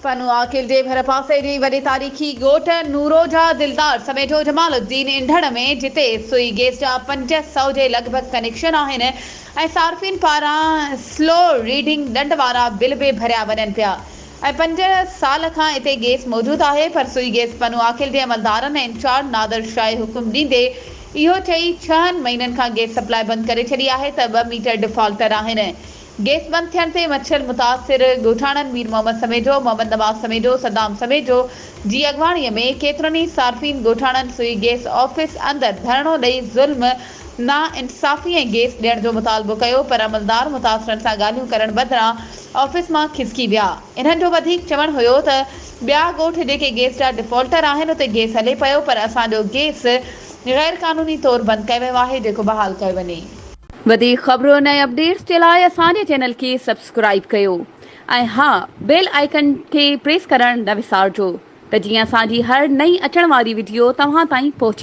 پنوعاقل جي ڀرپاسي جي وڏي تاريخي ڳوٺ نورو جا دلدار سميجو جمال الدين انڍڙ ۾ جتي سوئي گيس جا 500 جي لڳ ڀڳ ڪنيڪشن آهن ۽ صارفين پاران سلو ريڊنگ ڏنڊ وارا بل به ڀريا وڃن پيا ۽ پنج سال کان اتي گيس موجود آهي پر سوئي گيس پنوعاقل جي عملدارن ۽ انچارج نادر شاهي حڪم ڏيندي اهو چئي ڇهن مهينن کان گيس سپلاء بند ڪري ڇڏي آهي ته ٻه ميٽر ڊفالٽر آهن. گيس بند ٿيڻ تي مڇر متاثر ڳوٺاڻن مير محمد سميجو، محمد نواز سميجو، صدام سميجو جي اڳواڻي ۾ ڪيترن ئي صارفين ڳوٺاڻن سوئي گيس آفيس اندر ڌرڻو ڏئي ظلم، ناانصافي ۽ گيس ڏيڻ جو مطالبو ڪيو پر عملدار متاثرن سان ڳالهيون ڪرڻ بدران آفيس مان کسڪي ويا. انهن جو وڌيڪ چوڻ هيو ته ٻيا ڳوٺ جيڪي گيس جا ڊفالٽر آهن اتي گيس هلي پيو پر اسان جو گيس غيرقانوني طور بند ڪيو ويو آهي جيڪو بحال ڪيو وڃي. وڌيڪ خبرن ۽ اپڊيٽس جي لاء اسان جي چينل کي سبسڪرائيب ڪيو ۽ ها بيل آئيڪن کي پريس ڪرڻ نه وسارجو ته جيئن اسان جي هر نئين اچڻ واري وڊيو توهان تائين پهچي.